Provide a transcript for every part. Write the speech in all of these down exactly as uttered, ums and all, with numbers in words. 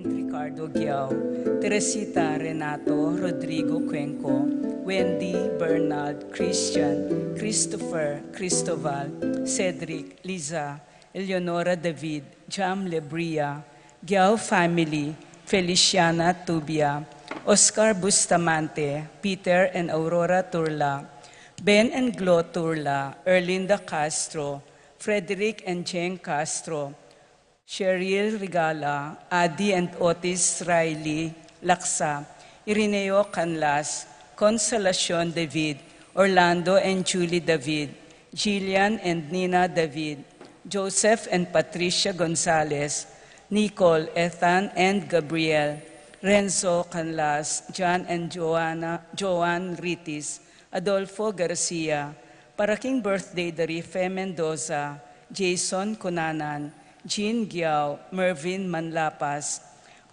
Ricardo Giao, Teresita, Renato, Rodrigo Cuenco, Wendy, Bernard, Christian, Christopher, Cristobal, Cedric, Liza, Eleonora David, Jam Lebria, Giao family, Feliciana Tubia, Oscar Bustamante, Peter and Aurora Turla, Ben and Glo Turla, Erlinda Castro, Frederick and Jane Castro, Cheryl Regala, Adi and Otis Riley Laksa, Irineo Canlas, Consolacion David, Orlando and Julie David, Jillian and Nina David, Joseph and Patricia Gonzalez, Nicole, Ethan and Gabriel, Renzo Canlas, John and Joanna, Joan Ritis, Adolfo Garcia, para king birthday da ri Fe Mendoza, Jason Cunanan, Jean Giao, Mervin Manlapas,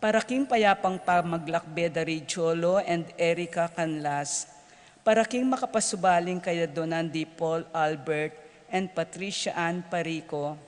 para king payapang pamaglakbe da ri Jolo and Erica Canlas, para king makapasubaling kayadunan di Paul Albert and Patricia Ann Parico,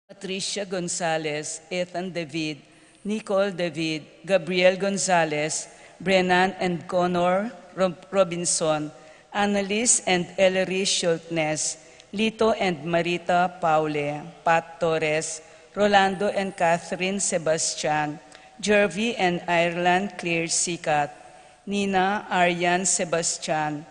Patricia Gonzalez, Ethan David, Nicole David, Gabriel Gonzalez, Brennan and Connor Rob-, Robinson, Annalise and Ellery Schultness, Lito and Marita Paule, Pat Torres, Rolando and Catherine Sebastian, Jervy and Ireland Claire Sikat, Nina Arian Sebastian,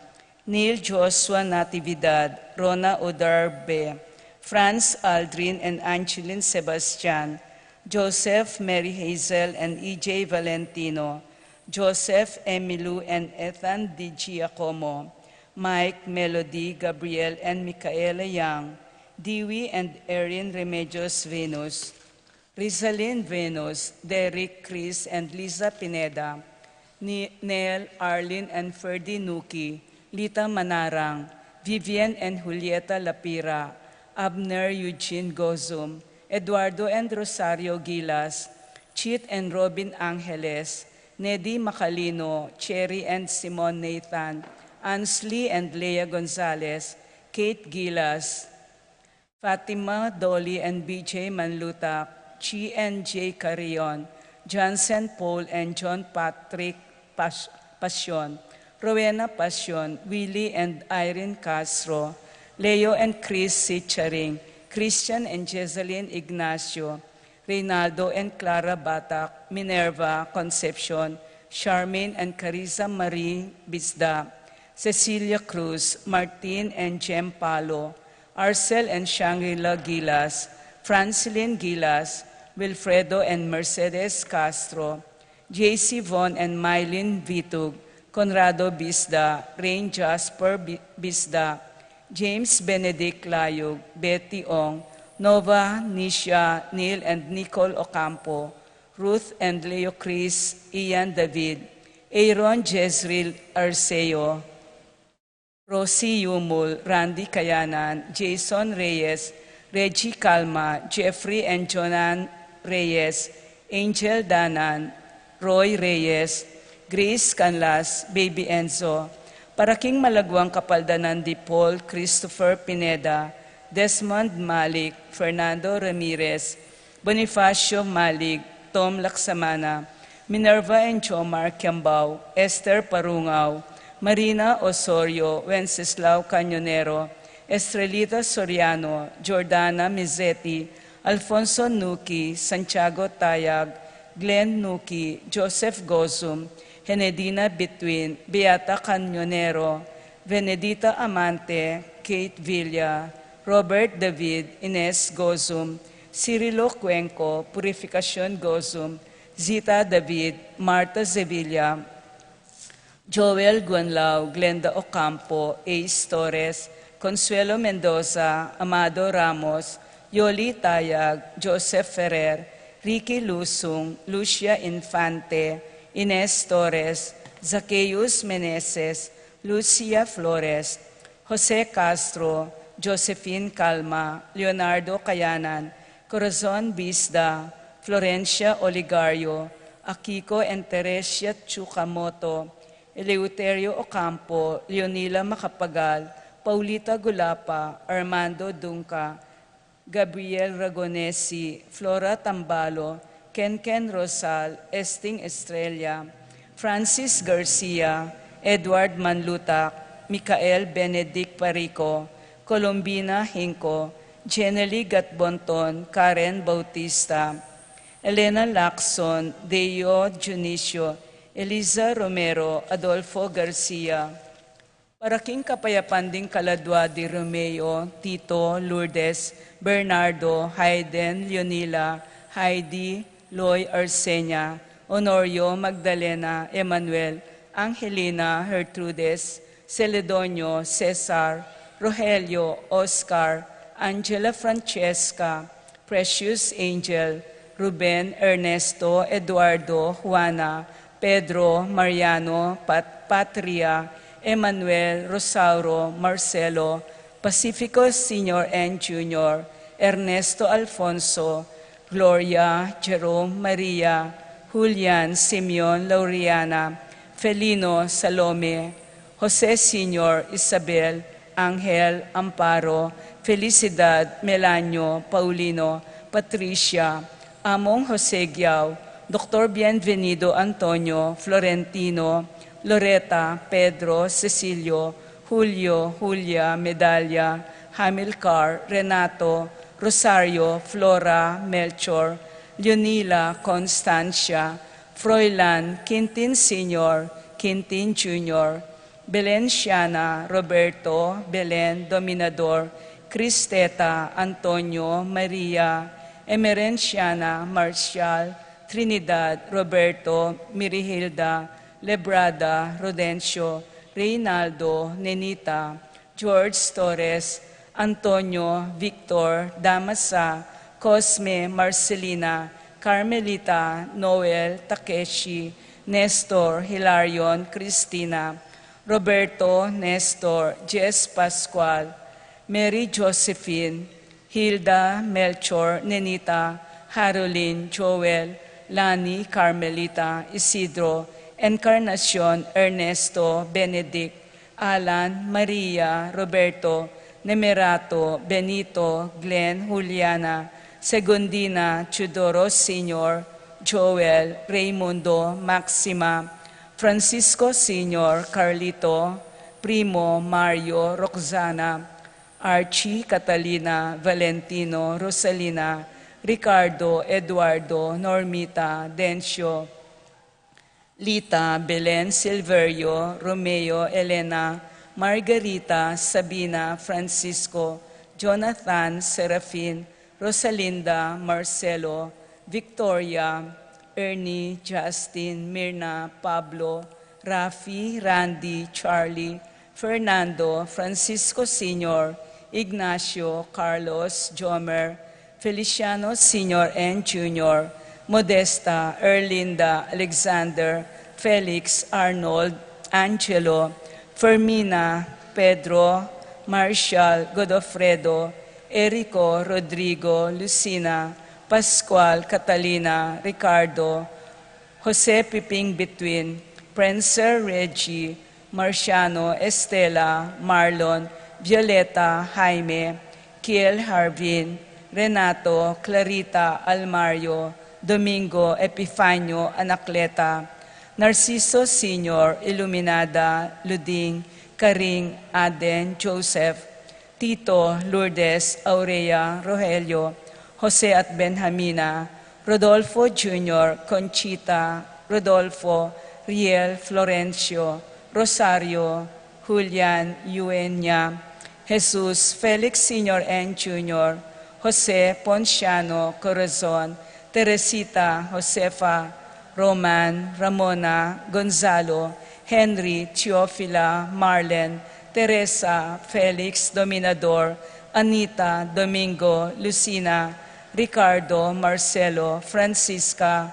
Neil Joshua Natividad, Rona Odarbe, Franz Aldrin and Angeline Sebastian, Joseph, Mary Hazel and E J Valentino, Joseph, Emilu and Ethan Di Giacomo, Mike, Melody, Gabriel and Micaela Young, Dewey and Erin Remedios Venus, Rizalin Venus, Derek, Chris, and Liza Pineda, Ni-, Nel, Arlene, and Ferdy Nuki, Lita Manarang, Vivian and Julieta Lapira, Abner Eugene Gozum, Eduardo and Rosario Gilas, Chit and Robin Angeles, Nedi Macalino, Cherry and Simon Nathan, Ansley and Leah Gonzalez, Kate Gilas, Fatima, Dolly and B J Manlutak, Chi and J Carrion, Johnson Paul and John Patrick Pas-, Passion, Rowena Passion, Willie and Irene Castro, Leo and Chris C. Charing, Christian and Jesalyn Ignacio, Reynaldo and Clara Batak, Minerva Concepcion, Charmaine and Carissa Marie Bisda, Cecilia Cruz, Martin and Jem Palo, Arcel and Shangri-La Gilas, Francilyn Gilas, Wilfredo and Mercedes Castro, J C Von and Mylene Vitug, Conrado Bisda, Rain Jasper Bi-, Bisda, James Benedict Layug, Betty Ong, Nova, Nisha, Neil and Nicole Ocampo, Ruth and Leo Chris, Ian David, Aaron Jezreel Arceo, Rosie Yumul, Randy Kayanan, Jason Reyes, Reggie Calma, Jeffrey and Jonan Reyes, Angel Danan, Roy Reyes, Grace Canlas, Baby Enzo, para king malaguang kapaldanan di Paul Christopher Pineda, Desmond Malik, Fernando Ramirez, Bonifacio Malig, Tom Laksamana, Minerva and Jomar Kiambao, Esther Parungao, Marina Osorio, Wenceslao Cañonero, Estrelita Soriano, Jordana Mizetti, Alfonso Nuki, Santiago Tayag, Glenn Nuki, Joseph Gozum, Henedina Bituin, Beata Cañonero, Venedita Amante, Kate Villa, Robert David, Ines Gozum, Cirilo Cuenco, Purificacion Gozum, Zita David, Martha Sevilla, Joel Guanlao, Glenda Ocampo, Ace Torres, Consuelo Mendoza, Amado Ramos, Yoli Tayag, Joseph Ferrer, Ricky Lusung, Lucia Infante, Ines Torres, Zacchaeus Meneses, Lucia Flores, Jose Castro, Josephine Calma, Leonardo Kayanan, Corazon Bisda, Florencia Oligario, Akiko and Teresia Chukamoto, Eleuterio Ocampo, Leonila Macapagal, Paulita Gulapa, Armando Dunca, Gabriel Ragonesi, Flora Tambalo, Kenken Rosal, Esting Estrella, Francis Garcia, Edward Manlutak, Michael Benedict Parico, Colombina Hinco, Jenely Gatbonton, Karen Bautista, Elena Lacson, Deo Dionisio, Eliza Romero, Adolfo Garcia, para king kapayapan ding kaladua di Romeo, Tito, Lourdes, Bernardo, Hayden, Leonila, Heidi, Loy, Arsenia, Honorio, Magdalena, Emmanuel, Angelina, Gertrudes, Celedonio, Cesar, Rogelio, Oscar, Angela, Francesca, Precious, Angel, Ruben, Ernesto, Eduardo, Juana, Pedro, Mariano, Pat-, Patria, Emmanuel, Rosauro, Marcelo, Pacifico Senior and Junior, Ernesto, Alfonso, Gloria, Jerome, Maria, Julian, Simeon, Laureana, Felino, Salome, Jose Senior, Isabel, Angel, Amparo, Felicidad, Melanio, Paulino, Patricia, Among Jose Giao, Doktor Bienvenido, Antonio, Florentino, Loreta, Pedro, Cecilio, Julio, Julia, Medalia, Hamilcar, Renato, Rosario, Flora, Melchor, Leonila, Constancia, Froilan, Quintin Senior, Quintin Junior, Belenciana, Roberto, Belen, Dominador, Cristeta, Antonio, Maria, Emerenciana, Marcial, Trinidad, Roberto, Mirihilda, Lebrada, Rodencio, Reynaldo, Nenita, George, Torres, Antonio, Victor, Damasa, Cosme, Marcelina, Carmelita, Noel, Takeshi, Nestor, Hilarion, Cristina, Roberto, Nestor, Jess, Pascual, Mary, Josephine, Hilda, Melchor, Nenita, Harolin, Joel, Lani, Carmelita, Isidro, Encarnacion, Ernesto, Benedict, Alan, Maria, Roberto, Nemerato, Benito, Glenn, Juliana, Segundina, Teodoro Senior, Joel, Raymundo, Maxima, Francisco Senior, Carlito, Primo, Mario, Roxana, Archie, Catalina, Valentino, Rosalina, Ricardo, Eduardo, Normita, Dencio, Lita, Belen, Silverio, Romeo, Elena, Margarita, Sabina, Francisco, Jonathan, Serafin, Rosalinda, Marcelo, Victoria, Ernie, Justin, Mirna, Pablo, Rafi, Randy, Charlie, Fernando, Francisco Senior, Ignacio, Carlos, Jomer, Feliciano Senior and Junior, Modesta, Erlinda, Alexander, Felix, Arnold, Angelo, Fermina, Pedro, Marshall, Godofredo, Erico, Rodrigo, Lucina, Pascual, Catalina, Ricardo, Jose Piping Between, Prenser, Reggie, Marciano, Estela, Marlon, Violeta, Jaime, Kiel, Harvin, Renato, Clarita, Almario, Domingo, Epifanio, Anacleta, Narciso Senior, Iluminada, Luding, Karing, Aden, Joseph, Tito, Lourdes, Aurea, Rogelio, Jose at Benjamina, Rodolfo Junior, Conchita, Rodolfo, Riel, Florencio, Rosario, Julian, Eugenia, Jesus, Felix Senior and Junior, Jose, Ponciano, Corazon, Teresita, Josefa, Roman, Ramona, Gonzalo, Henry, Teofila, Marlen, Teresa, Felix, Dominador, Anita, Domingo, Lucina, Ricardo, Marcelo, Francisca,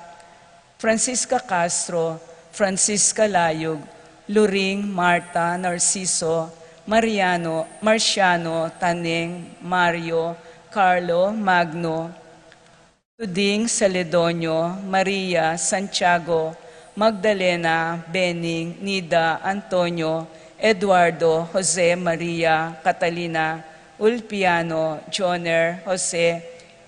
Francisca Castro, Francisca Layug, Luring, Marta, Narciso, Mariano, Marciano, Taneng, Mario, Carlo, Magno, Tuding, Celedonio, Maria, Santiago, Magdalena, Bening, Nida, Antonio, Eduardo, Jose, Maria, Catalina, Ulpiano, Joner, Jose,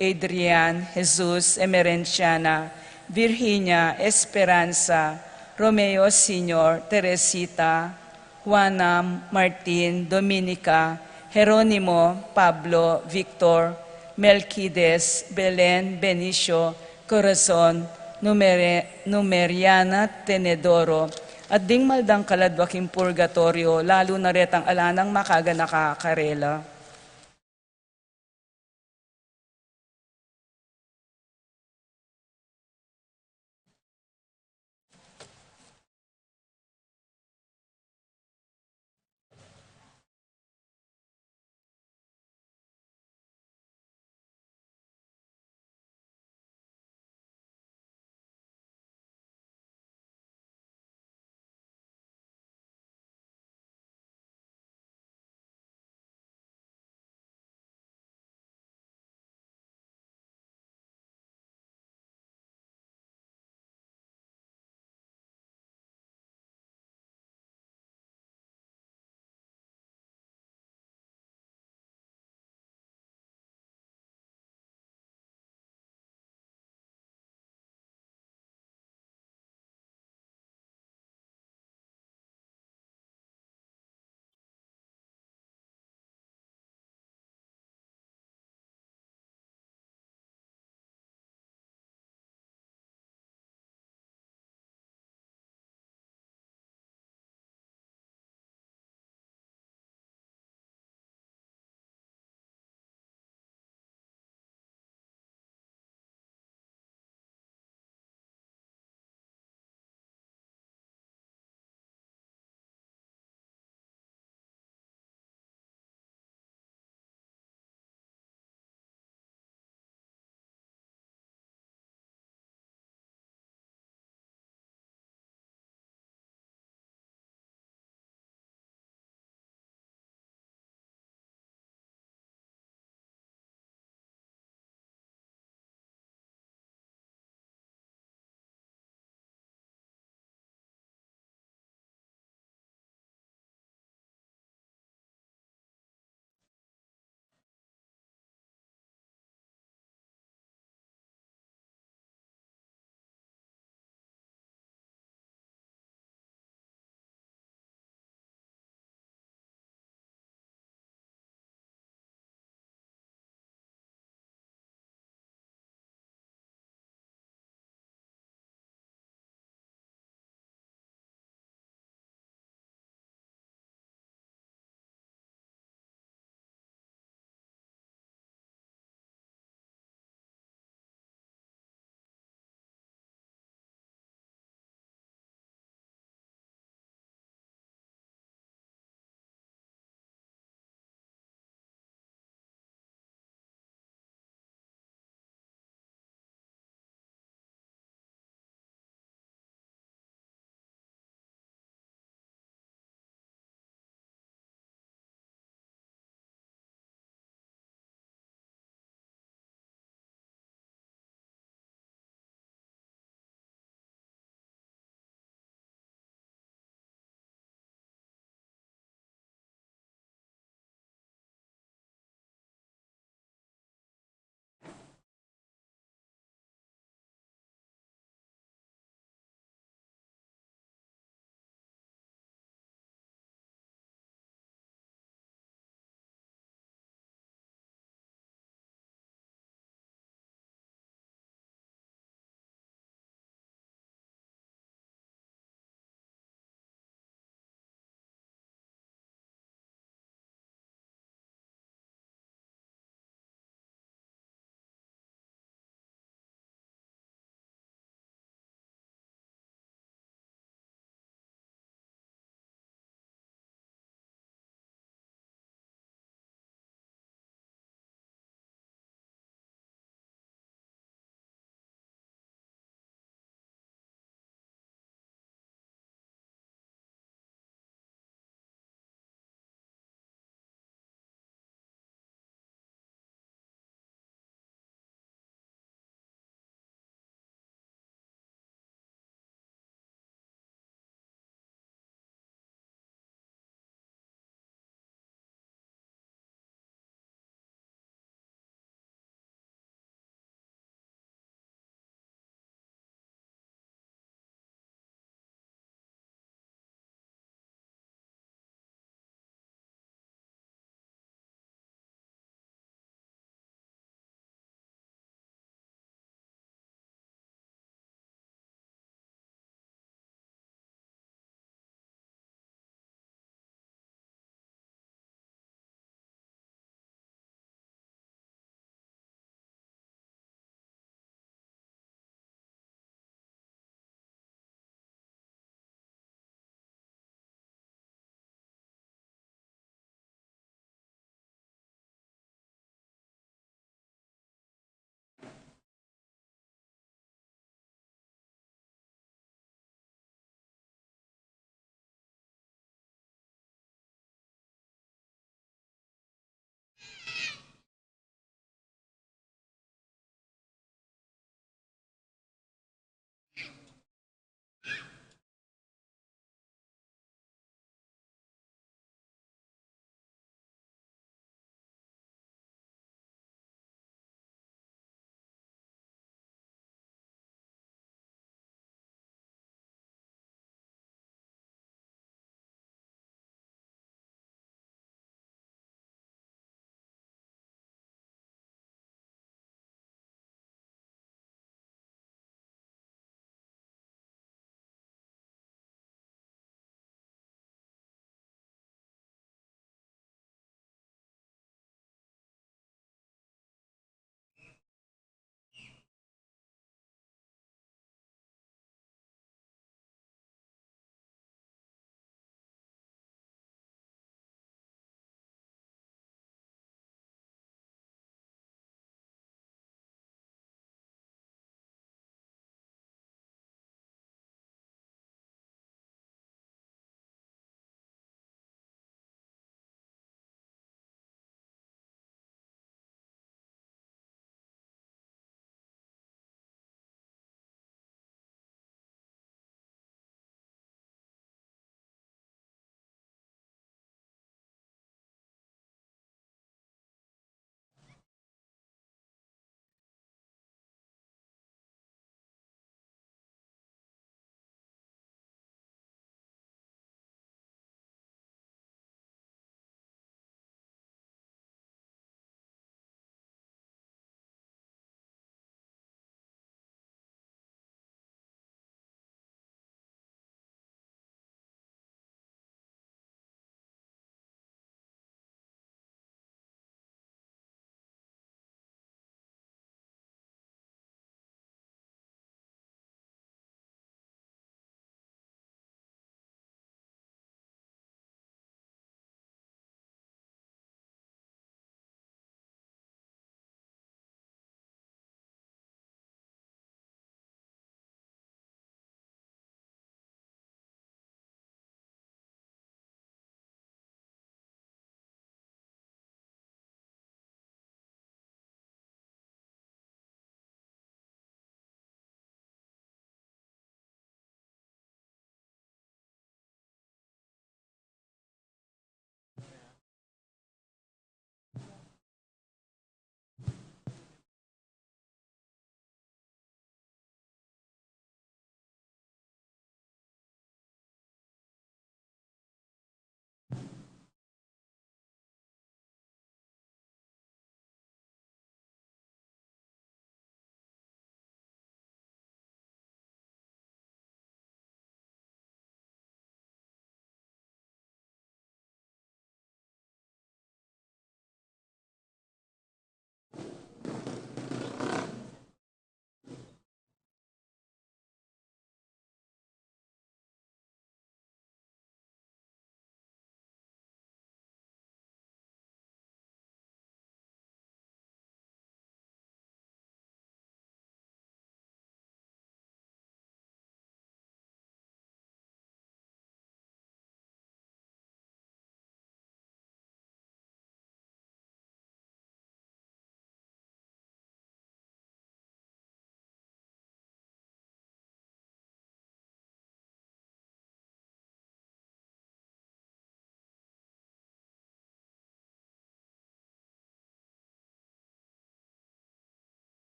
Adrian, Jesus, Emerenciana, Virginia, Esperanza, Romeo Senior, Teresita, Juana, Martin, Dominica, Jeronimo, Pablo, Victor, Melquides, Belen, Benicio, Corazon, Numere-, Numeriana, Tenedoro, at ding maldang kaladwa king purgatorio, lalu na retang ala nang makaganaka karela.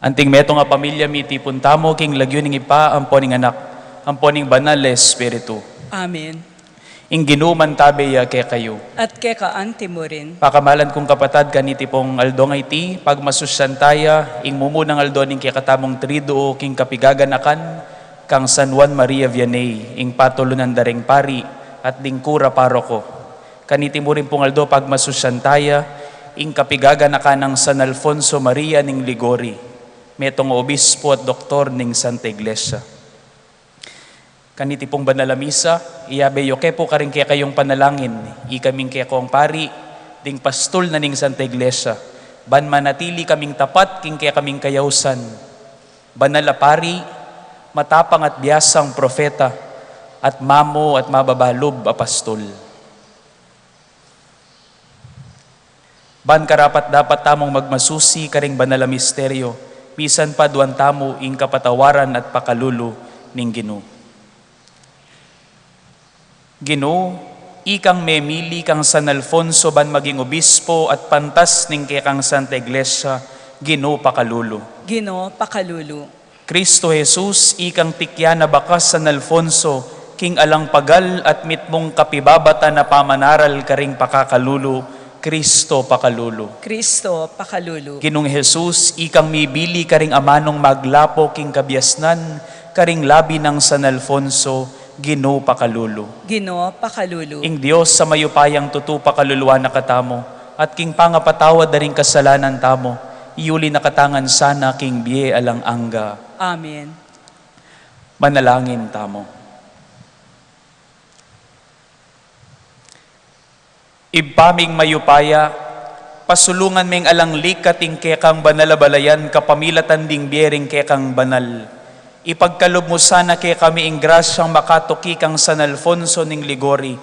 Anting metung a pamilya, mitipun tamu king lagyu ning Ibpa, ampo ning Anak, ampo ning Banal a Espiritu. Amen. Ing Ginu mantabe ya kekayu. At keka anti mu rin. Pakamalan kung kapatad, kaniti pung aldo ngeni, pagmasusyan taya ing mumunang aldo ning kekatamung Triduo king kapigaganakan kang San Juan Maria Vianney, ing patulunan da ring pari at ding kura paroko. Kaniti mu rin pung aldo pagmasusyan taya ing kapigaganakan nang San Alfonso Maria ning Liguori, metung a obispo at doktor ning Santa Iglesia. Kaniti pung banal a misa, iyabe yu ke pu karing kekayung panalangin, ikaming kekong pari, ding pastul na ning Santa Iglesia, ban manatili kaming tapat king kekaming kayausan. Banal a pari, matapang at biasang propeta, at mamu at mababalub a pastul. Ban karapat-dapat tamung magmasusi karing banal a misteryo, misan pa aduan tamu ing kapatawaran at pakalulu ning Ginu. Ginu, ikang memili kang San Alfonso ban maging obispo at pantas ning kekang Santa Iglesia, Ginu pakalulu. Ginu pakalulu. Kristo Jesus, ikang tikyan a bakas San Alfonso king alang pagal at mitmung kapibabatan a pamanaral karing pakakalulu, Kristo pakalulu. Kristo pakalulu. Ginung Jesus, ikang mibili karing amanung maglapo king kabiasnan karing labi nang San Alfonso, Ginu pakalulu. Ginu pakalulu. Ing Dios a mayupayang tutu pakaluluan na katamu, at king pangapatawad da ring kasalanan tamu, iyuli na katamu ngan sana king bie alang angga. Amen. Manalangin tamu. Ibpa ming mayupaya, pasulungan meng alang likat ing kekang banal a balayan kapamilatan ding bie ring kekang banal. Ipagkalub mu sana kekami ing grasyang makatuki kang San Alfonso ning Liguori,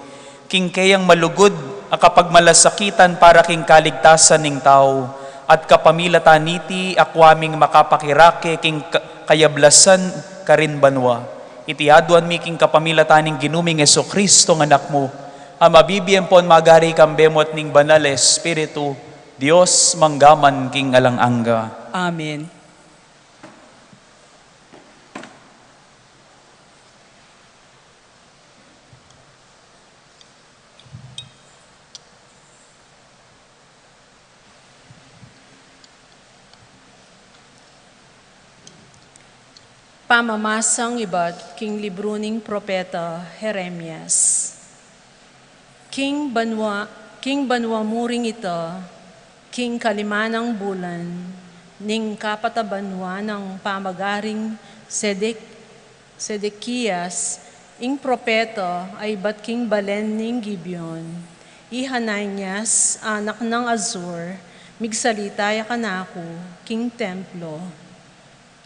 king keyang malugud a kapagmalasakitan para king kaligtasan ning tau, at kapamilatan niti akua ming makapakirake king ka-, kayablasan karin banua. Iti aduan mi king kapamilatan ning Ginu ming Jesucristo nga Anak mu, a mabibie ampon magari kambe mu at ning Banal a Espiritu, Dios mangga man king alang angga. Amen. Pamamasang ibat king libru ning propeta Jeremias. King banua, king banua mu ring ita, king kalima nang bulan ning kapat a banua nang pamagaring Sedek-, Sedekias, ing propeta a ibat king balen ning Gibeon, i Hananias, anak nang Azur, migsalita ya kanaku king templo.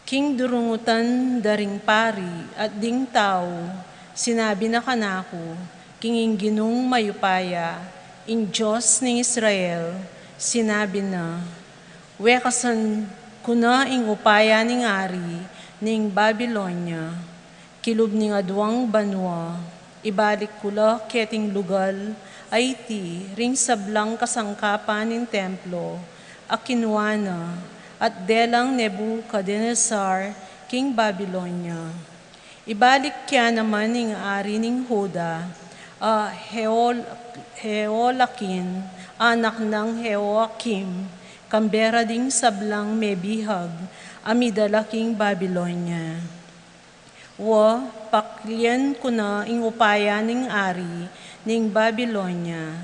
King durungutan da ring pari at ding tau, sinabi na kanaku, king ing Ginung mayupaya, ing Dios ning Israel, sinabi na, wekasan ku na ing upaya ning ari ning Babilonia, kilub ning aduang banua, ibalik ku la keting lugal a iti ring sablang kasangkapan ning templo a kinua na at delang Nebuchadnezzar king Babilonia. Ibalik ke naman ing ari ning Juda, a Jeol-, Jeoiakin, anak nang Jeoiakim, kambe ra ding sablang mebihag a midala king Babilonia. Wa, paklian ku na ing upaya ning ari ning Babilonia.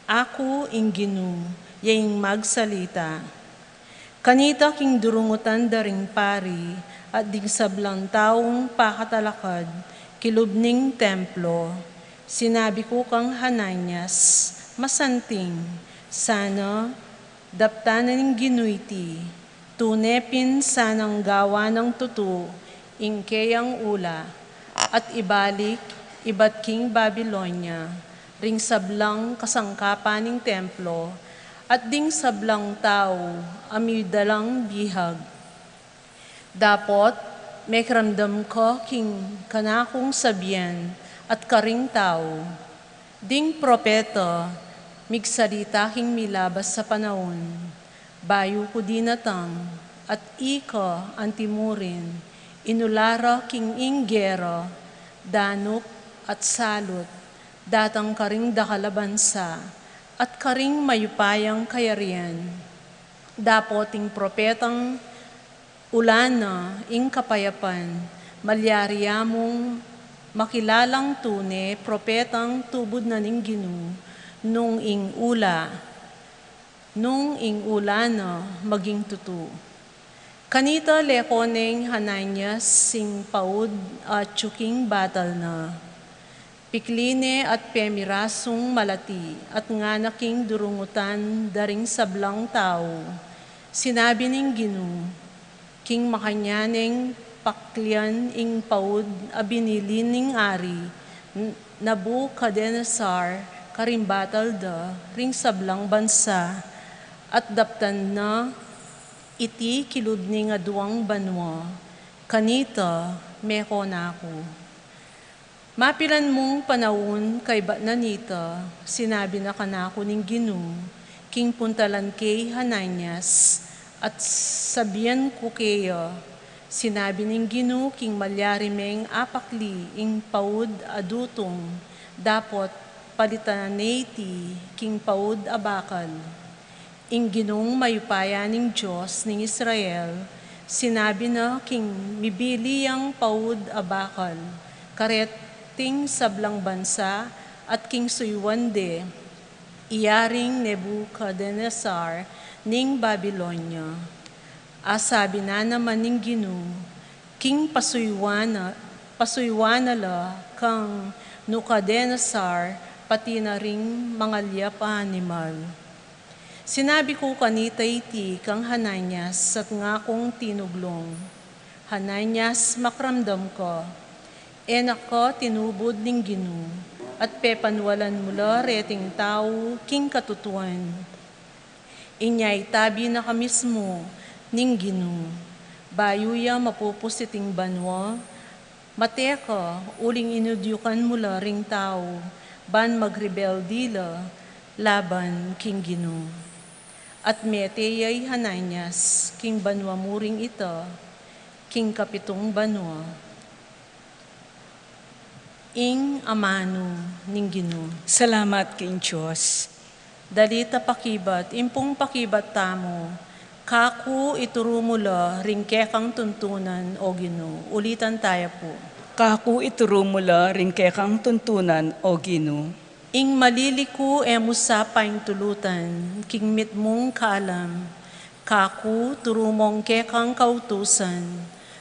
Aku ing Ginu, ya ing magsalita. Kanita king durungutan da ring pari at ding sablang taung pakatalakad kilub ning templo, sinabi ku kang Hananias, masanting, sana daptan na ning Ginu iti, tune pin sanang gawan nang tutu ing keyang ula, at ibalik ibat king Babilonia ring sablang kasangkapan ning templo, at ding sablang tau a midalang bihag. Dapot, mekiramdam ka king kanakung sabian at karing tau, ding propeta migsalita king milabas a panaun, bayu ku dinatang at ika antimurin, inula ra king ing gera, danup at salut, datang karing dakal a bansa, at karing mayupayang kayarian. Dapot ing propetang ula na ing kapayapan, malyari ya mung makilalang tune propetang tubud na ning Ginu, nung ing ula, nung ing ula na maging tutu. Kanita leko neng Hananias sing paud atyu king batal na. Pikli ne at pemirasung malati at ngana king durungutan da ring sablang tau. Sinabi ning Ginu, king makanyan neng paklian ing paud a binili ning Ari N-, Nabucodonosor karing batal da ring sablang bansa, at daptan na iti kilub ning aduang banua. Kanita, meko na ku. Mapilan mung panaun kaybat na nita, sinabi na kanaku ning Ginu, king puntalan kay Hananias, at sabian ku keya, sinabi ning Ginu, king malyari meng apakli ing paud a dutung, dapot palitan ne iti king paud a bakal. Ing Ginung mayupaya ning Dios ning Israel, sinabi na king mibili yang paud a bakal, kareting sablang bansa at king suyuan de, i Aring Nebuchadnezzar ning Babilonia. A sabi na naman ning Ginu, king pasuyuan na, pasuyuan na la kang Nebuchadnezzar, pati na ring mangalyap a animal. Sinabi ku kanita iti kang Hananias, at ngakung tinuglung, Hananias, makiramdam ka. E na ka tinubud ning Ginu, at pepanualan mu la reting tau king katutuan. Inya itabi na ka mismu ning Ginu, bayu ya mapupus iting banua. Mate ka, uling inudyukan mu la ring tau, ban magrebelde la laban king Ginu. At mete ya i Hananias king banua muring ita, king kapitung banua. Ing amanu ning Ginu. Salamat king Dios. Dalit a pakibat, impung pakibat tamu, kaku ituru mu la ring kekang tuntunan, O Ginu. Ulitan taya pu. Kaku ituru mu la ring kekang tuntunan, O Ginu. Ing maliliku e mu sa paintulutan, king mitmung kalam, kaku turu mung kekang kautusan,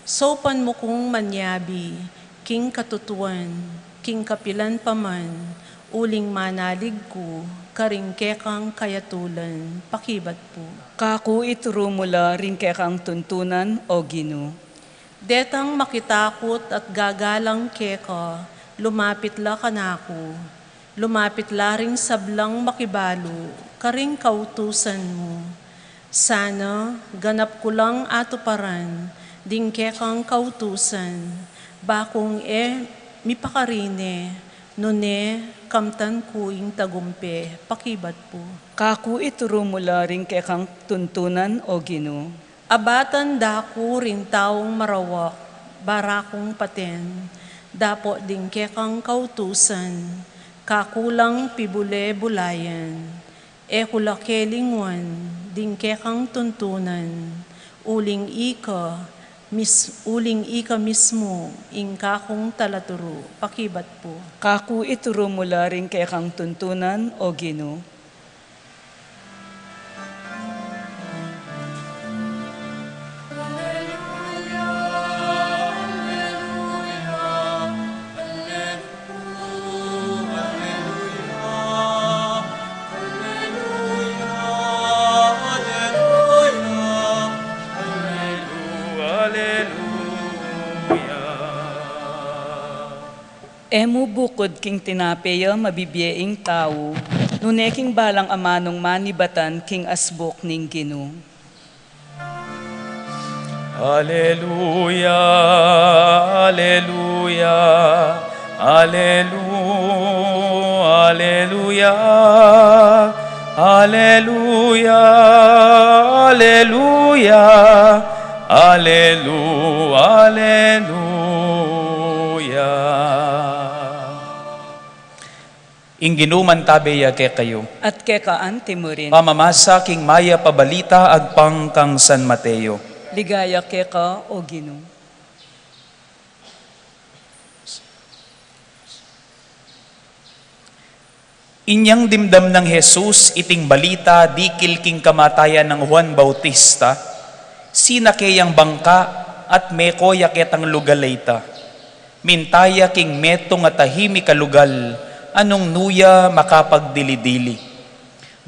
saupan mu kung manyabi, king katutuan, king kapilan pa man, uling manalig ku, karing kekang kayatulan, pakibat pu. Kaku ituru mu la ring kekang tuntunan, O Ginu. Detang makitakut at gagalang keka, lumapit la kanaku, lumapit la ring sablang makibalu, karing kautusan mu. Sana, ganap ku lang atuparan, ding kekang kautusan, bakung e mipakarine, nune, kamtan ku ing tagumpe, pakibat pu. Kaku ituru mu la ring kekang tuntunan, O Ginu. Abatan da ku ring taung marawak, barakung paten, dapot ding kekang kautusan, kaku lang pibule-bulayan, e ku la kelinguan, ding kekang tuntunan, uling ika, mis-, uling ika mismu, ing kakung talaturu, pakibat pu. Kaku ituru mu la ring kekang tuntunan, O Ginu. E mu bukud king tinape ya mabibie ing tau, nune king balang amanung manibatan king asbuk ning Ginu. Aleluya, aleluya, alelu-, aleluya, aleluya, aleluya. Alelu-, Aleluya. Ing Ginu mantabe ya kekayu. At keka anti mu rin. Pamamasa king Mayap a Balita agpang kang San Mateo. Ligaya keka, O Ginu. Inyang dimdam nang Jesus iting balita dikil king kamatayan nang Juan Bautista, sinake yang bangka at meko ya ketang lugal a ita. Minta ya king metung a tahimik a lugal a nung nu ya makapagdili-dili.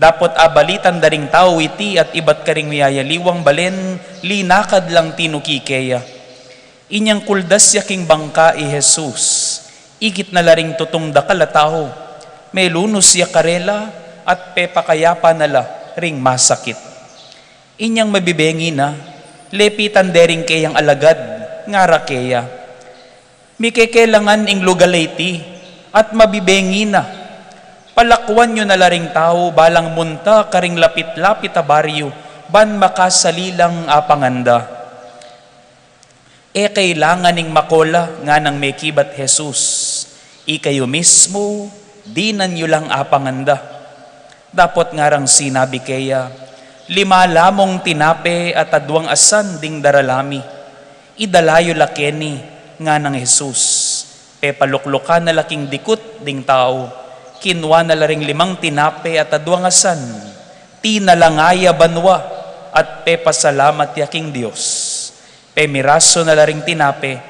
Dapot abalitan da ring tau iti at ibat karing miyayaliwang balen, linakad lang tinuki keya. Inyang kuldas ya king bangka i Jesus, ikit na la ring tutung dakal a tau, melunus ya karela at pepakayapa na la ring masakit. Inyang mabibengi na, lepitan de ring keyang alagad, ngara keya, "Mikekelangan ing lugal a iti, at mabibengi na. Palakuan yu na la ring tau balang munta karing lapit-lapit a baryu, ban makasali lang apangan da." "E kailangan ing mako la," nganang mekibat Jesus, "ikayu mismu, dinan yu lang apangan da." Dapot ngarang sinabi keya, "Lima lamung tinape at aduang asan ding darala mi. Idala yu la keni," nganang Jesus. Pepaluklukan na la king dikut ding tau, kinua na la ring limang tinape at aduang asan, tinalanga ya banua, at pepasalamat ya king Dios. Pemirasu na la ring tinape,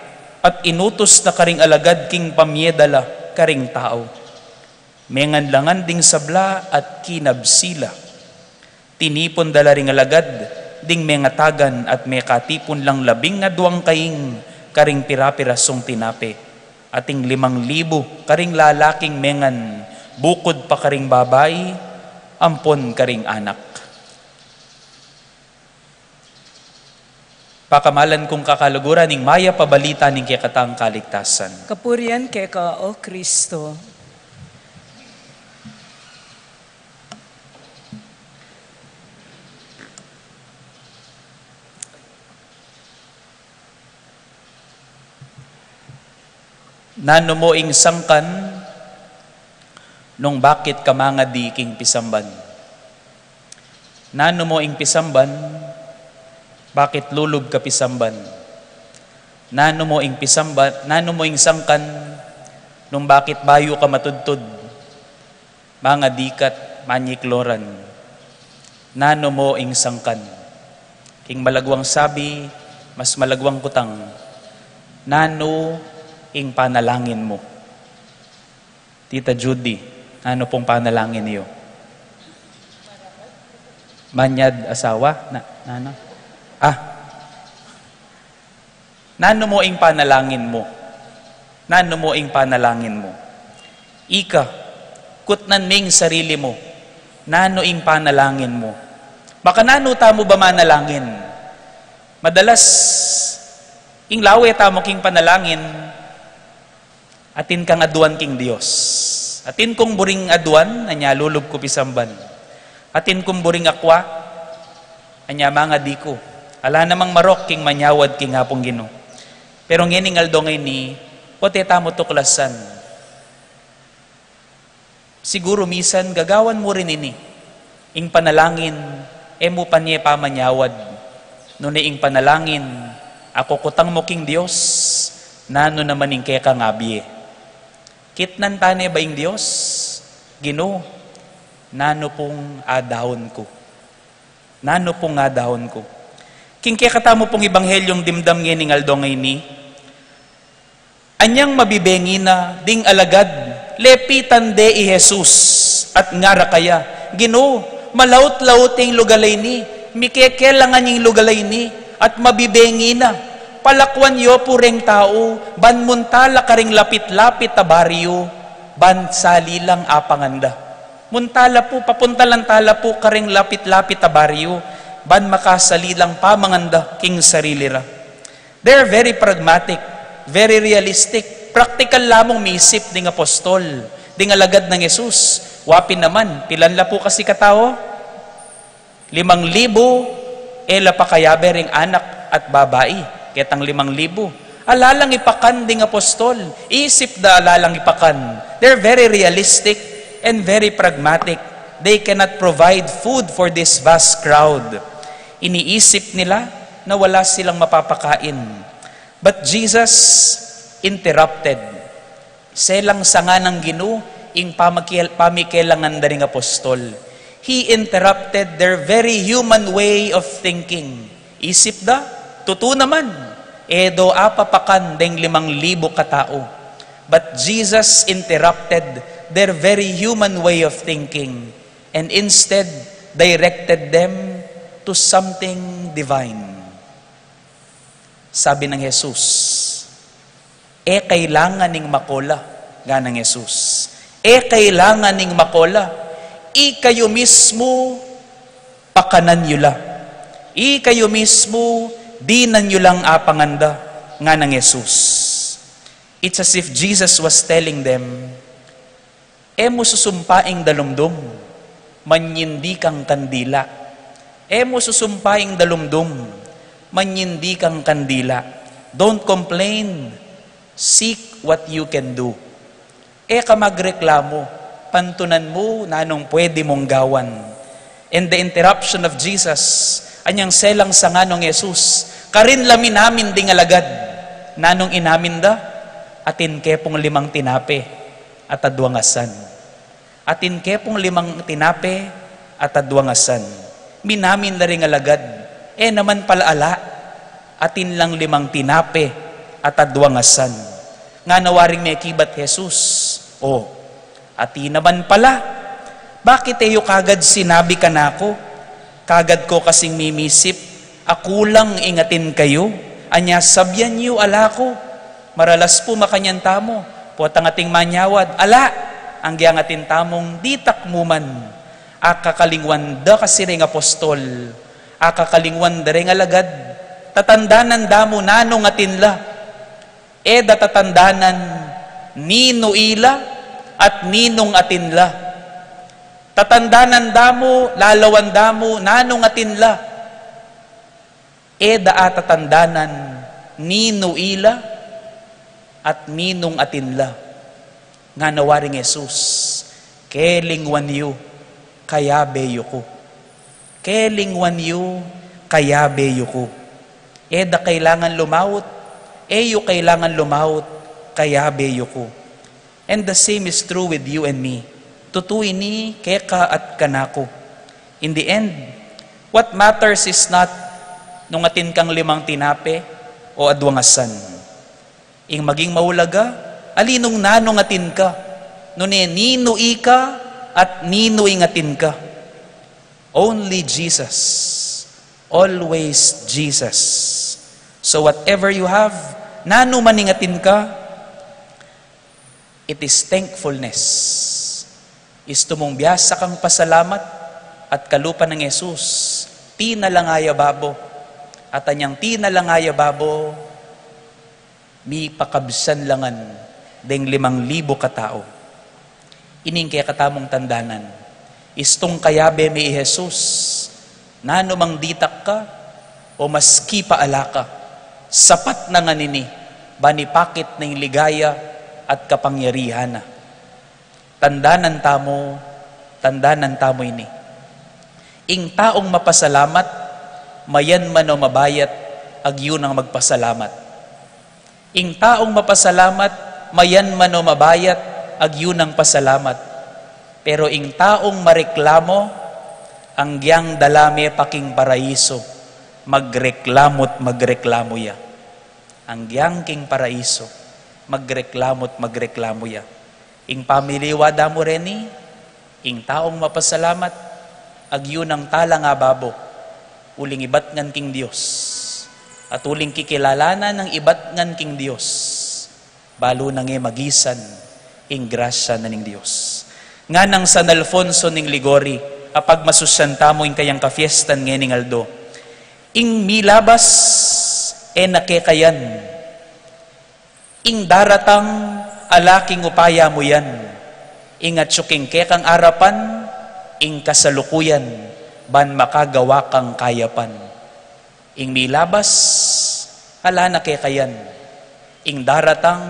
at inutus na karing alagad king pamye da la karing tau. Mengan la ngan ding sabla at kinabsi la. Tinipun da la ring alagad ding mengatagan at mekatipun lang labing aduang kaing karing pira-pirasung tinape, at ing limang libu karing lalaking mengan, bukud pa karing babai ampon karing anak. Pakamalan kung kakaluguran, ing mayap a balita ning kekatang kaligtasan. Kapurian keka, O Kristo. Nanu mo ing sangkan nung bakit ka mangadi king pisamban? Nanu mo ing pisamban, bakit lulub ka pisamban? Nanu mo ing pisamban, nanu mo ing sangkan, nung bakit bayu ka matudtud, mangadi ka't manyikloran? Nanu mo ing sangkan? King malaguang sabi, mas malaguang kutang, nanu ing panalangin mu? Tita Judy, nanu pung panalangin yu? Manyad asawa? Na, nanu? Ah. Nanu mo ing panalangin mu? Nanu mo ing panalangin mu? Ika, kutnan me ing sarili mu. Nanu ing panalangin mu? Makananu tamu ba manalangin? Madalas, ing lawe tamu king panalangin, atin kang aduan king Dios. Atin kung buring aduan, anya lulub ku pisamban. Atin kung buring akwa, anya mangadi ku. Ala namang marok king manyawad king Apung Ginu. Pero ngening aldo ngeni, ote tamu tuklasan. Siguru misan gagawan mu rin ini. Ing panalangin, e mu pa ne pamanyawad. Nune ing panalangin, akukutang mu king Dios, nanu naman ing kekang abie? Kitnan ta ne ba ing Dios? Ginu, nanu pung adaun ku? Nanu pung adaun ku? King kekatamu pung Ebanghelyung dimdam ngening aldo ngeni, anyang mabibengi na ding alagad, lepitan de i Jesus at ngara kaya, "Ginu, malaut-laut ing lugal a ini, mikekelangan ing lugal a ini, at mabibengi na. Palakuan yu pu reng tau, ban munta la karing lapit-lapit a baryu, ban sali lang apangan da." Munta la pu, papuntalan ta la pu karing lapit-lapit a baryu, ban makasali lang pamangan da king sarili ra. They're very pragmatic, very realistic. Praktikal lamung misip ding apostol, ding alagad nang Jesus. Wa pin naman, pilan la pu kasi katau? Limang libu, e la pakayabe ring anak. at babai, ketang limang libu. Ala lang ipakan ding apostol. Isip da ala lang ipakan. They're very realistic and very pragmatic. They cannot provide food for this vast crowd. Iniisip nila na wala silang mapapakain. But Jesus interrupted. Selang sanga nang Ginu ing pamakiel-, pamikelangan da ring apostol. He interrupted their very human way of thinking. Isip da, tutu naman, e do apapakan deng limang libu katau. But Jesus interrupted their very human way of thinking and instead directed them to something divine. Sabi nang Jesus, "E kailangan ning makola," nganang Jesus. "E kailangan ning makola. Ikayu mismu, pakanan yu la. Ikayu mismu, dinan yu lang apanganda," nganang Jesus. It's as if Jesus was telling them, "E mu susumpa ing dalumdum, manyindi kang kandila. E mu susumpa ing dalumdum, manyindi kang kandila. Don't complain. Seek what you can do." E ka magreklamu, pantunan mu nanung pwede mung gawan. And the interruption of Jesus, anyang selang sanga nong Jesus, karin la minamin ding alagad. Nanung inamin da? "Atin ke pung limang tinape at adwang asan. Atin ke pung limang tinape at adwang asan." Minamin da ring alagad, "E naman pala ala, atin lang limang tinape at adwang asan." Ngana waring mekibat Jesus, "O, atin naman pala. Bakit e yu kagad sinabi kanaku? Kagad ko kasing mimisip a kulang ing atin kayu, anya sabyan yu ala ku. Maralas pu makanyan tamu, potang ating manyawad, ala, anggyang atin tamung ditak mu man." Akakalingwan da kasi ring apostol, akakalingwan da ring alagad, tatandanan da mu nanung atin la. E da tatandanan ninu ila at ninung atin la. Tatandanan da mu, lalawan da mu nanung atin la. E da a tatandanan ninu ila at ninung atin la. Ngana waring Jesus, "Kelingwan yu, kayabe yu ku. Kelingwan yu, kayabe yu ku. E da kailangan lumaut, e yu kailangan lumaut, kayabe yu ku." And the same is true with you and me. Tutu ini keka at kanaku. In the end, what matters is not nung atin kang limang tinape o adwang asan. Ing maging maulaga, ali nung nanung atin ka, nune ninu ika at ninu ing atin ka. Only Jesus. Always Jesus. So whatever you have, nanu man ing atin ka, it is thankfulness. Istu mung biasa kang pasalamat at kalupa nang Jesus, tinalangaya babo. At anyang tinalangaya babo, mipakabsan la ngan deng limang libu katau. Ining kekatamung tandanan. Istung kayabe mi i Jesus, nanu mang ditak ka, o maski pa ala ka, sapat na ngan ini, ban ipakit na ing ligaya at kapangyarihan na. Tandanan tamu, tandanan tamu ini. Ing taung mapasalamat, mayan man o mabayat, agyu nang magpasalamat. Ing taung mapasalamat, mayan man o mabayat, agyu nang pasalamat. Pero ing taung mareklamo, anggyang dala me pa king paraiso, magreklamu't magreklamu ya. Anggyang king paraiso, magreklamu't magreklamu ya. Ing pamiliwa da mu reni, ing taung mapasalamat, agyu nang talanga babo, uling ibat ngan king Dios, at uling kikilalanan nang ibat ngan king Dios, balu nang e magisan ing grasya na ning Dios. Nganang San Alfonso ning Liguori, apagmasusyan tamu ing kayang kafiestan ngening aldo. Ing milabas, e na keka yan. Ing daratang, ala king upaya mu yan. Ing atyu king kekang arapan, ing kasalukuyan, ban makagawa kang kayapan. Ing milabas, ala na keka yan. Ing daratang,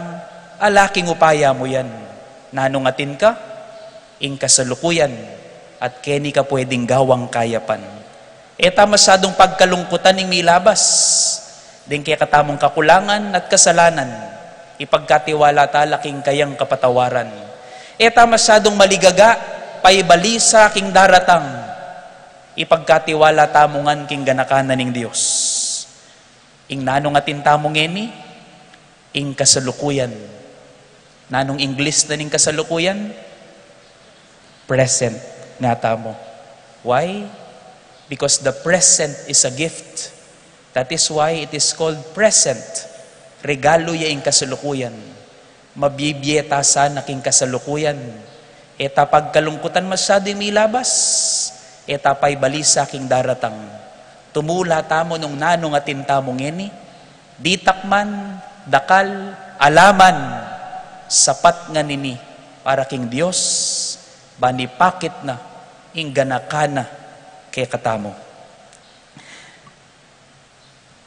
ala king upaya mu yan. Nanung atin ka? Ing kasalukuyan, at keni ka pwedeng gawang kayapan. E ta masyadung pagkalungkutan ing milabas, ding kekatamung kakulangan at kasalanan, ipagkatiwala ta la king kayang kapatawaran. E ta masyadung maligaga, paibalisa king daratang, ipagkatiwala tamu ngan king ganaka na ning Dios. Ing nanung atin tamu ngeni, ing kasalukuyan. Nanung Ingles na ning kasalukuyan? Present, nga tamu. Why? Because the present is a gift. That is why it is called present. Regalo ya ing kasalukuyan. Mabibie ta sana king kasalukuyan. E ta pagkalungkutan masyadu ing milabas. E ta paibalisa king daratang. Tumula tamu nung nanung atin tamu ngeni. Ditak man, dakal, ala man, sapat ngan ini para king Dios, ban ipakit na ing ganaka na kekatamu.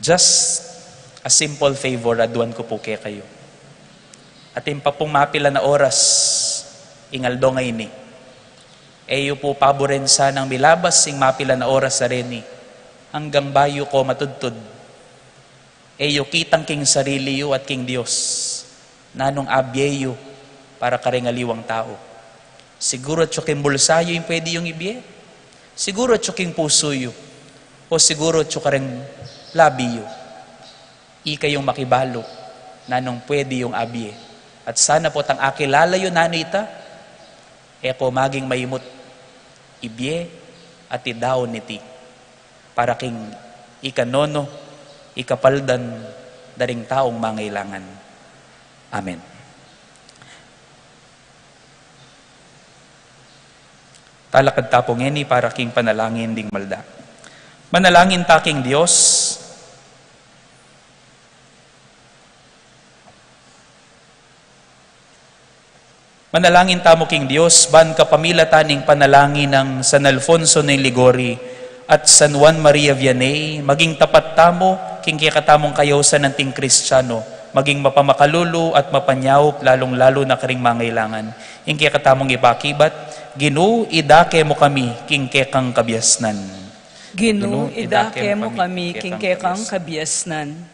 Just a simple favor, aduan ku pu kekayu. Atin pa pung mapilan a oras ing aldo ngeni. E yu pu paburen sanang milabas ing mapilan a oras a reni, anggang bayu ko matudtud. E yu kitang king sarili yu at king Dios, nanung abie yu para karing aliwang tau. Siguru atyu king bulsa yu ing pwede yung ibie. Siguru atyu king pusu yu. O siguru atyu karing labi yu. Ikayung makibalu, nanung pwede yung abie. At sana pu tang akilala yu nanu ita, e ko maging maimut, ibie at idaun iti para king ikanono, ikapaldan da ring taung mangailangan. Amen. Talakad ta pu ngeni para king panalangin ding malda. Manalangin ta king Dios. Manalangin tamu king Dios, ban kapamilatan ning panalangin nang San Alfonso de Liguori at San Juan Maria Vianney, maging tapat tamu king kekatamung kayausan anting Kristiano, maging mapamakalulu at mapanyaup, lalung-lalu na karing mangailangan. Ing kekatamung ipakibat, Ginu, idake mu kami king kekang kabiasnan. Ginu, idake mu kami king kekang kabiasnan.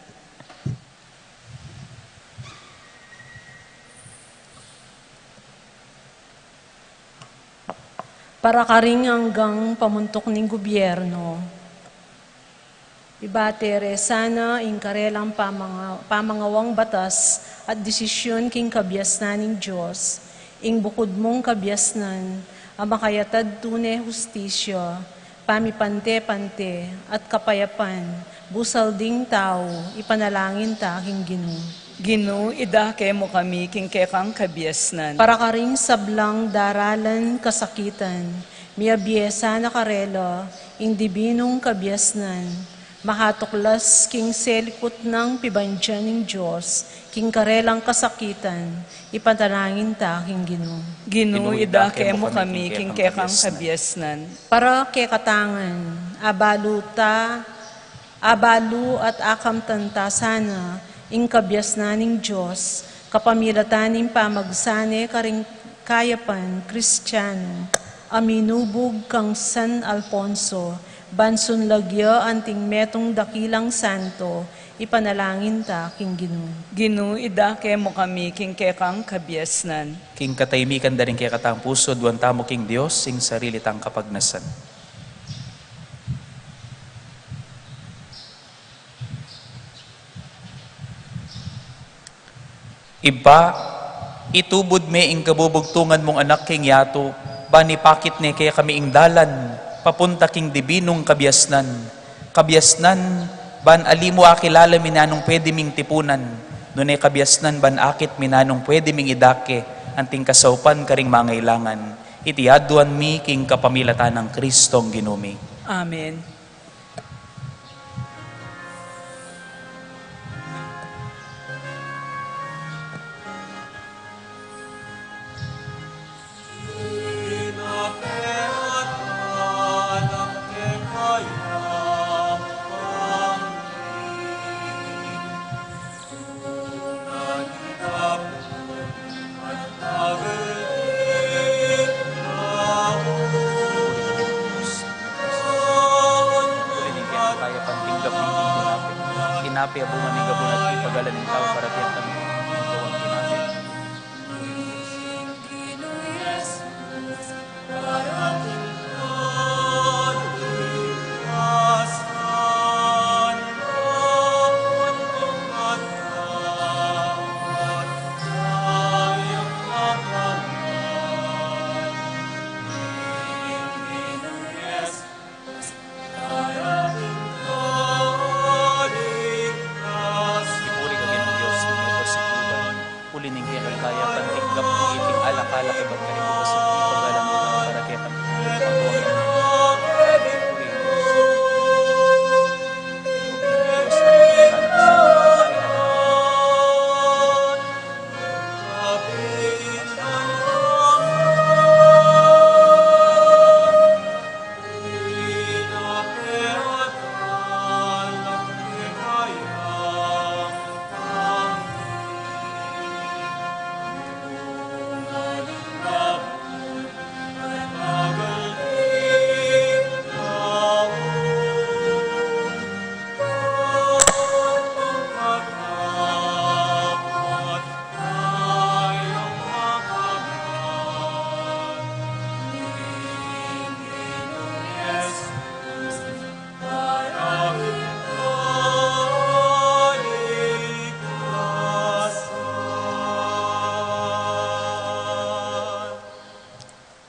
Para karing anggang pamuntuk ning gubyerno, ibate re sana ing karelang pamanga-, pamangawang batas at desisyun king kabiasnan ning Dios, ing bukud mung kabiasnan, a makayatad tune hustisya, pamipante-pante, at kapayapan, busal ding tau, ipanalangin ta king Ginu. Ginu, idake mu kami king kekang kabiasnan. Para karing sablang daralan kasakitan, miabie sana karela ing dibinung kabiasnan, makatuklas king selikut nang pibandian ning Dios, king karelang kasakitan, ipanalangin ta king Ginu. Ginu, idake mu kami king kekang kabiasnan. Para kekatang ngan, abalu ta, abalu at akamtan ta sana ing kabiasnan ning Dios, kapamilatan ning pamagsane karing kayapan Kristiano, a minubug kang San Alfonso, ban sunlag ya anting metung dakilang santo, ipanalangin ta king Ginu. Ginu, idake mu kami king kekang kabiasnan. King katahimikan da ring kekatang pusu, aduan tamu king Dios ing sarili tang kapagnasan. Ibpa, itubud me ing kabubugtungan mung Anak king yatu, ban ipakit ne kekami ing dalan papunta king dibinung kabiasnan. Kabiasnan, ban ali mu akilala mi nanung pwede ming tipunan, nune kabiasnan ban akit mi nanung pwede ming idake anting kasaupan karing mangailangan. Iti aduan mi king kapamilatan nang Kristong Ginu mi. Amen. Apia bunga ning gabun at ipagalan ning tau para kekami. Ipuri ka, Ginu Dios, king kasalukuyan. Uli ning kekang kaya, pantinggap mu iting alak-alak ibat karing lubos at ipagalan mu para kekami.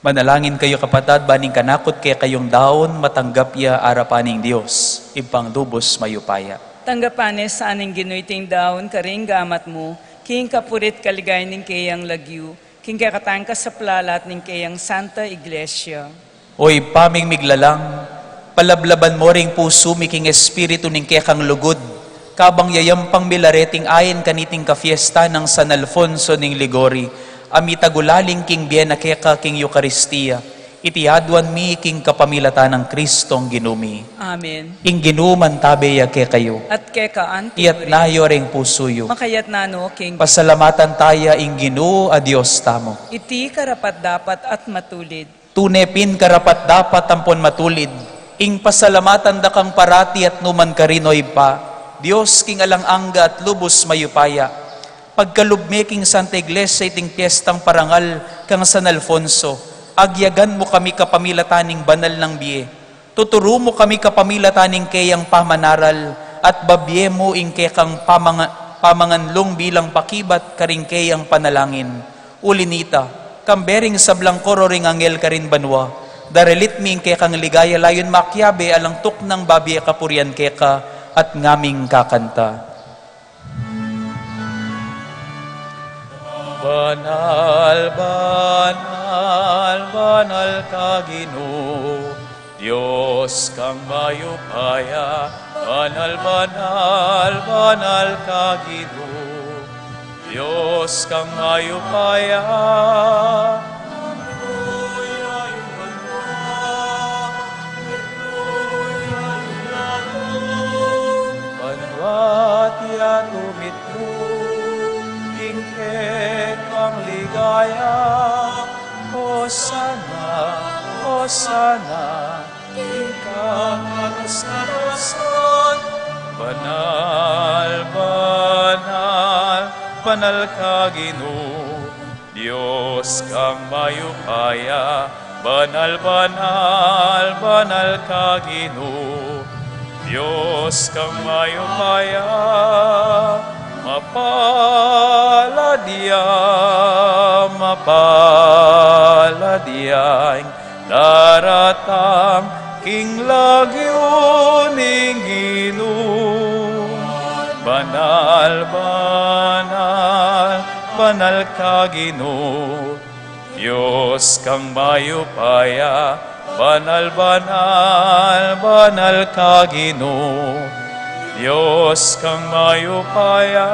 Manalangin kayu, kapatad, ban ing kanakut kekayung daun matanggap ya arapan ning Dios, Ibpang lubos mayupaya. Tanggapan ne sa ning Ginu iting daun karing gamat mu, king kapurian at kaligayan ning keyang lagyu, king kekatang kasaplalan at ning keyang Santa Iglesia. O Ibpa ming miglalang, palablaban mu ring pusu mi king espiritu ning kekang lugud, kabang yayampang mi la reting ain kaniting kafiesta nang San Alfonso ning Liguori, a mitagulaling king bie na keka king Eukaristia, iti aduan mi king kapamilatan nang Kristong Ginu mi. Amen. Ing Ginu mantabe ya kekayu. At keka anti. Iyatas yu ring pusu yu. Makayatas no king. Pasalamatan taya ing Ginu a Dios tamu. Iti karapat-dapat at matulid. Tune pin karapat-dapat ampon matulid, ing pasalamatan da kang parati at nukarin man, O Ibpa, Dios king alang angga at lubos mayupaya. Pagkalub me king Santa Iglesia iting piestang parangal kang San Alfonso, agyagan mu kami kapamilatan ning banal nang bie. Tuturu mu kami kapamilatan ning keyang pamanaral, at babie mu ing kekang pamanga-, pamanganlung bilang pakibat karing keyang panalangin. Uli nita, kambe ring sablang koro ring anghel karin banua, daralit mi ing kekang ligaya layun makiabe alang tuknang babie kapurian keka at ngaming kakanta. Banal, banal, banal ka Ginu, Dios kang mayupaya, banal, banal, banal ka Ginu, Dios kang mayupaya. Banua't yatu mitmu ing kekang ligaya. Hosana, Hosana, ika katasan. Banal, banal, banal ka Ginu, Dios kang mayupaya. Banal, banal, banal ka Ginu, Dios kang mayupaya. Mapalad ya, mapalad ya ing daratang king lagyu ning Ginu. Banal, banal, banal ka Ginu, Dios kang mayupaya. Banal, banal, banal ka Ginu, Dios kang mayupaya.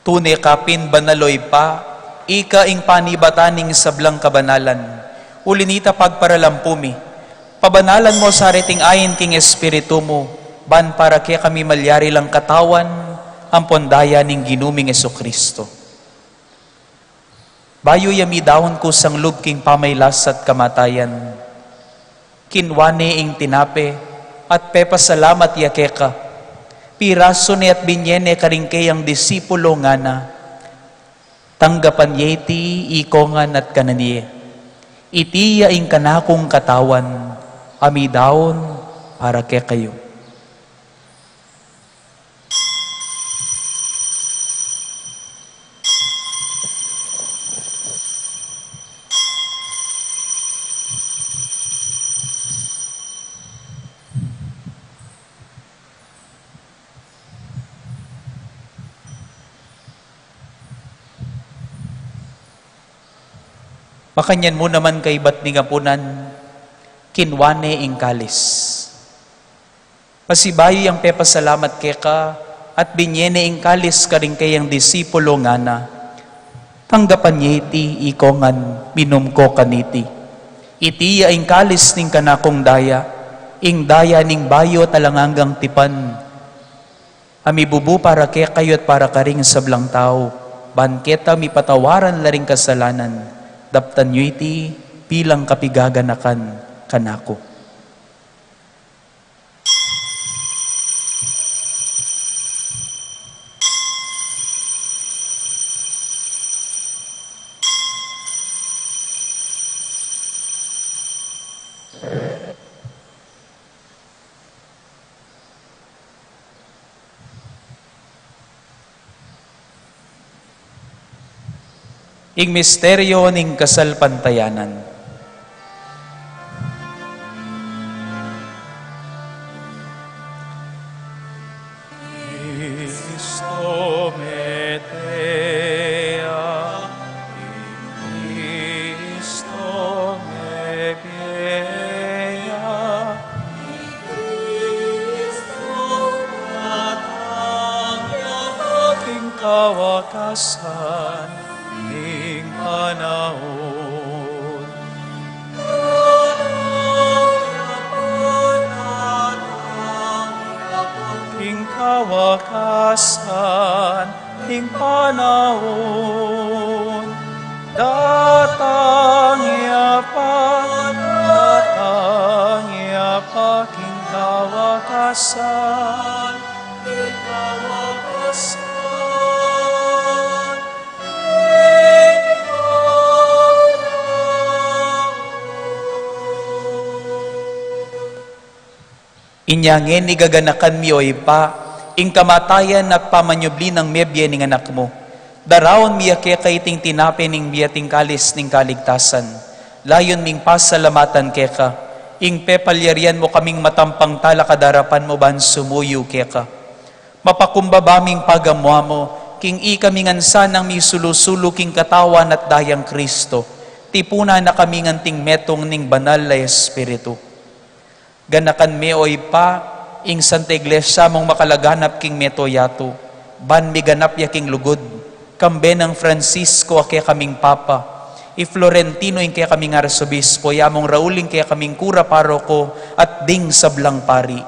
Tune ka pin banal, O Ibpa, ika ing panibatan ning sablang kabanalan. Uli nita, pagparalampu mi, pabanalan mu sa reting ain king Espiritu mu, ban para kekami malyari lang katawan ampon daya ning Ginu ming Jesucristo. Bayu ya midaun kusang lub king pamailas at kamatayan, kinua ne ing tinape at pepasalamat ya keka, pirasu ne at binye ne karing keyang disipulo, ngana: Tanggapan ye iti ikongan at kanan ye. Iti ya ing kanakung katawan a midaun para kekayu. Makanyan mu naman kaibat ning apunan, kinua ne ing kalis. Pasibayu yang pepasalamat keka at binye ne ing kalis karing keyang disipulo, ngana: Tanggapan ye iti ikongan, minum ko kaniti. Iti ya ing kalis ning kanakung daya, ing daya ning bayu at alang anggang tipan, a mibubu para kekayu at para karing sablang tau, ban keta mipatawaran la ring kasalanan. Daptan yu iti bilang kapigaganakan kanaku. Ing misteryo ning kasalpantayanan. Cristo mete ya, Cristo mebie ya, Cristo datang ya pa king kawakasan ning panaun. Datang ya pa king kawakasan ning panaun. Datang ya pa, datang ya pa king kawakasan, king kawakasan ning panaun. Inya ngeni gaganakan mi, o Ibpa, ing kamatayan at pamanyubli nang mebie ning Anak mu. Daraun mi ya keka iting tinape ning bie at ing kalis ning kaligtasan. Layun ming pasalamatan keka ing pepalyarian mu kaming matampang talakad king arapan mu ban sumuyu keka. Mapakumbaba ming pagamu-amu king ikami ngan sanang misulu-sulu king katawan at dayang Cristo. Tipunan na kami ngan king metung ning Banal a Espiritu. Ganakan me, o Ibpa, ing Santa Iglesia mung makalaganap king mabilug a yatu, ban miganap ya king lugud, kambe nang Francisco a kekaming Papa, i Florentino ing kekaming Arsobispo, i Among Raul ing kekaming Kura Paroko, at ding sablang pari.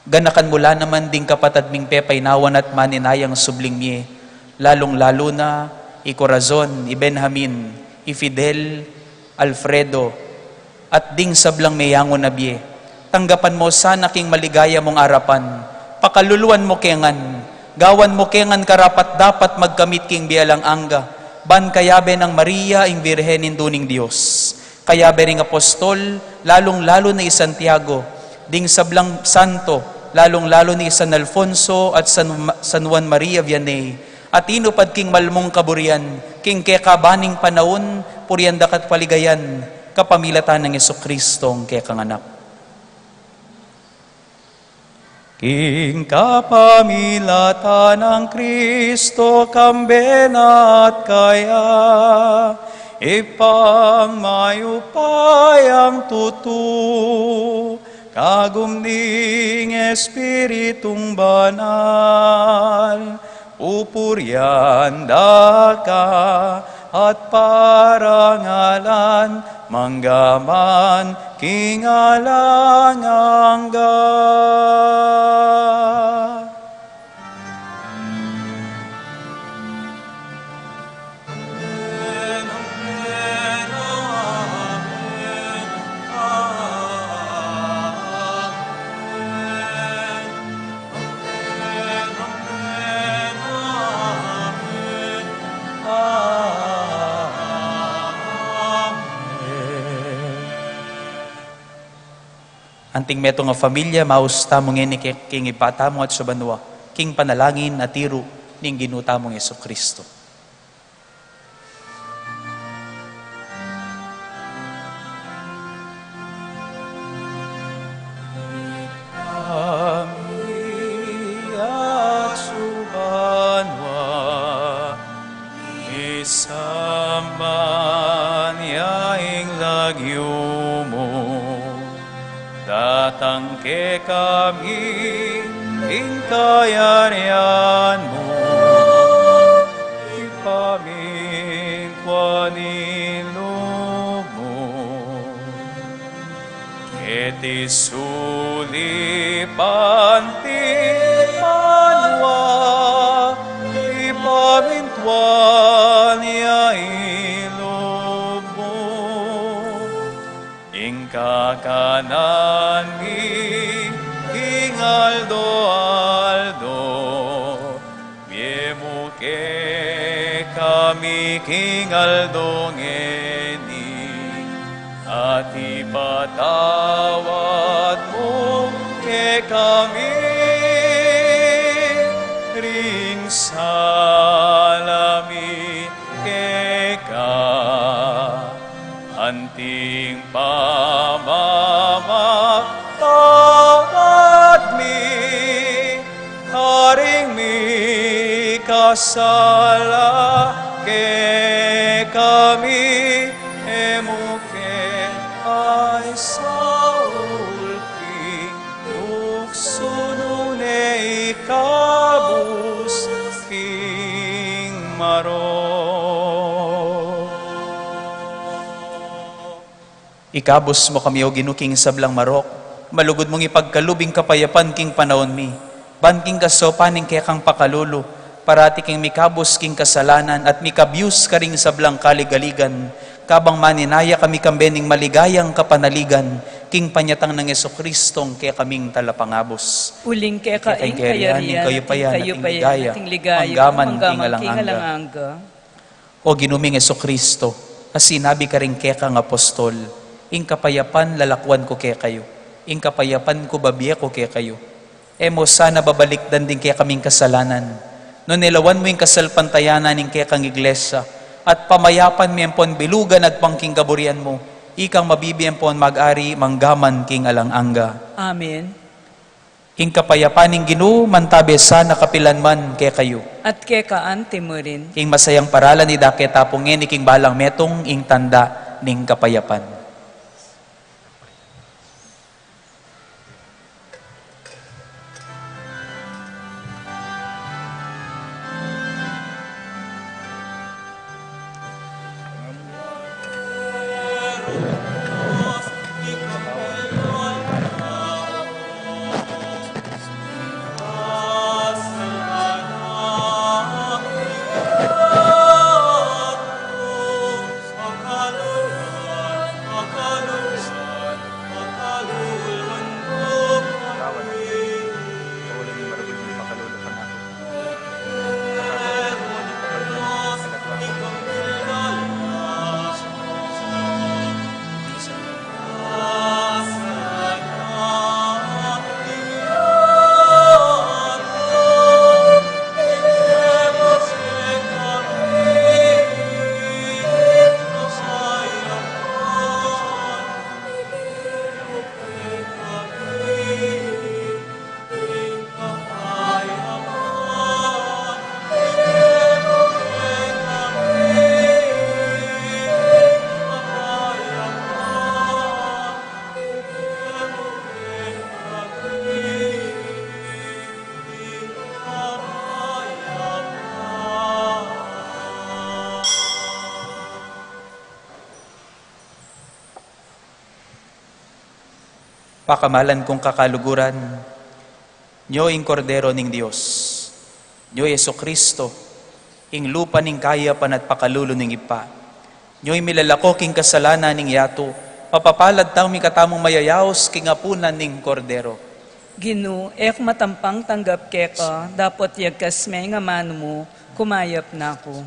Ganakan mu la naman ding kapatad ming pepainawan at maninayang subling mie, lalung-lalu na i Corazon, i Benjamin, i Fidel, Alfredo, at ding sablang meyangu na bie. Tanggapan mu sana king maligaya mung arapan. Pakaluluan mu ke ngan, gawan mu ke ngan karapat-dapat magkamit king bie alang angga, ban kayabe nang Maria ing Birhen, Indu ning Dios, kayabe ring apostol, lalung-lalu na i Santiago, ding sablang santo, lalung-lalu na i San Alfonso at San, San Juan Maria Vianney, at tinupad king malmung kaburian, king kekaban ning panaun, purian da ka at paligayan, kapamilatan nang Jesucristo a kekang Anak. King kapamilatan nang Cristo, kambe na at kaya, Ibpang mayupayang tutu, kagum ning Espiritung Banal, pupurian da ka at parangalan, mangga man king alang angga. Anting metung a familia, maus tamu ngeni ke-, king Ibpa tamu atsu banua, king panalangin a tiru ning Ginu tamung Jesucristo. Kami atsu banua, misamban ya ing lagyu mu. Datang kekami ing kayarian mu, ipamingkuan ing lub mu keti sulip anti banua, ipamintuan ya ing lub mu. Ing kakanan mi king aldo-aldo, ibie mu kekami king aldo ngeni, at ipatawad mu kekami ring sala mi keka, anting pamamatawad mi karing mikasala kekami, e mu ke paisaul king tuksu, nune ikabus king marok. Ikabus mu kami, O Ginu, king sablang marok, malugud mung ipagkalub ing kapayapan king panaun mi, ban king kasaupan ning kekang pakalulu, parati kaming mikabus king kasalanan at mikabyus karing sablang kaligaligan, kabang maninaya kami kambe ning maligayang kapanaligan, king panyatang nang Jesucristong kekaming Talapangabus. Uling keka ing kayarian, ing kayupayan, at ing ligaya, manggaman king alang angga. O Ginu ming Jesucristo, a sinabi karing kekang apostol, "Ing kapayapan lalakuan ku kekayu, ing kapayapan ku babie ku kekayu." E mu sana babalikdan ding kekaming kasalanan, nune lawan mu ing kasalpantayanan ning kekang Iglesia, at pamayapan me ampon bilugan agpang king kaburian mu, ikang mabibie ampon mag-ari manggaman king alang angga. Amen. Ing kapayapan ning Ginu mantabe sana kapilan man kekayu. At keka anti mu rin. Ing masayang paralan idake tamu ngeni king balang metung, ing tanda ning kapayapan. Pakamalan kung kakaluguran, nyo ing Kordero ning Dios, nyo i Jesucristo, ing lupa ning kayapan at pakalulu ning Ibpa, nyo i milalako king kasalanan ning yatu, mapapalad tang mikatamung mayayaus king apunan ning Kordero. Ginu, e ku matampang tanggap keka, dapot yagkas me ing amanu mu, kumayap na ku.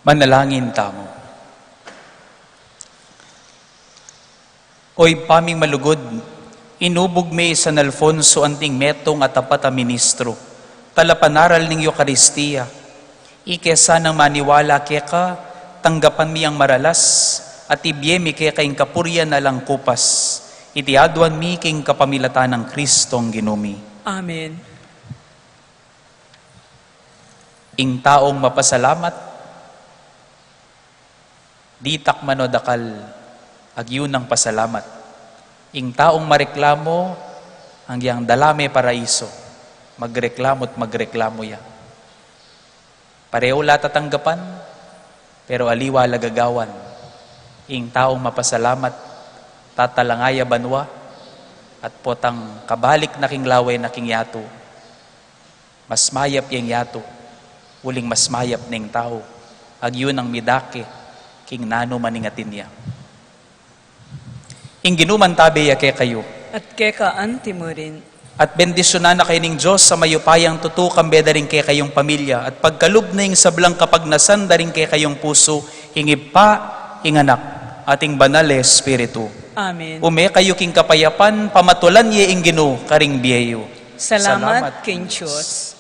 Manalangin tamu. O Ibpa ming malugud, inubug me i San Alfonso anting metung a tapat a ministru, talapanaral ning Eukaristia. Ike sanang maniwala keka, tanggapan mi yang maralas, at ibie mi keka ing kapurian a alang kupas. Iti aduan mi king kapamilatan nang Kristong Ginu mi. Amen. Ing taung mapasalamat, ditak man o dakal, agyu nang pasalamat. Ing taung mareklamu, agyang dala me paraiso, magreklamu't magreklamu ya. Pareu la tatanggapan, pero aliwa la gagawan. Ing taung mapasalamat, tatalanga ya banua, at potang kabalik na king lawe na king yatu. Mas mayap ya ing yatu, uling mas mayap ne ing tau, agyu nang midake king nanu man ing atin ya. Ing Ginu mantabe ya kekayu. At keka anti mu rin. At bendisyunan na kayu ning Dios a mayupayang tutu, kambe da ring kekayung pamilya, at pagkalub na ing sablang kapagnasan da ring kekayung pusu, ing Ibpa, ing Anak, at ing Banal a Espiritu. Amen. Ume kayu king kapayapan, pamatulan ye ing Ginu karing bie yu. Salamat king Dios.